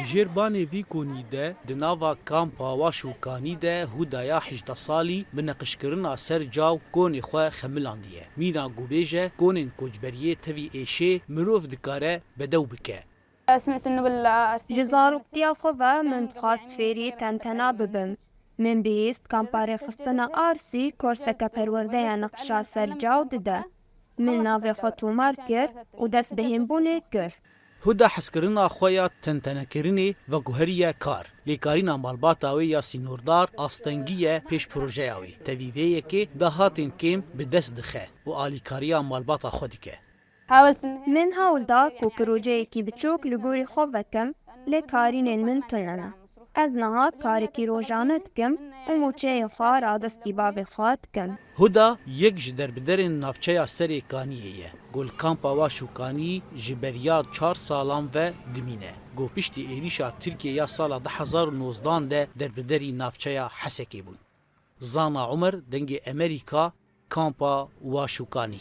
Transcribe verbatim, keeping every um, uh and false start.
Jêr banê vî konî de di nava kampa Waş û Kanî de Hudaya hejdeh salî bi neqişkirina ser caw konê xwe xemilandiye. Mîna ku bêje konên koçberiyê tevî êşê mirov dikare bedew bike. Ji zaroktiya xwe ve min dixwest fêrî tentena bibim. Min bihîst kampa rêxistina Arsî korseke perwerdeya nexşa ser caw dide. Min navê xwe tomar kir û dest bi hênbûnê kir. Huda hezkirina xwe ya tentenekirinê veguheriye kar. Lêkarîna malbata wê ya sînordar astengî ye pêş projeya wê. Tevî vê yekê dahatên kêm bi dest dixe û alîkariya malbata xwe dike. Min hewl da ku projeyekî biçûk li gorî xwe vekim, lê karînên min tune ne. Ez niha karekî rojane dikim û mûçeyê xwe radestî bavê xwe dikim. Huda yek ji derbiderên navçeya Serê Kaniyê ye. Ku li kampa Waş û Kanî ji beriya çar salan ve dimîne. Ku piştî êrîşa Tirkiyê ya sala du hezar û nozdan de derbiderî navçeya Hesekê bûn. Zana Umer, Dengê Emerîka, Kampa Waş û Kanî.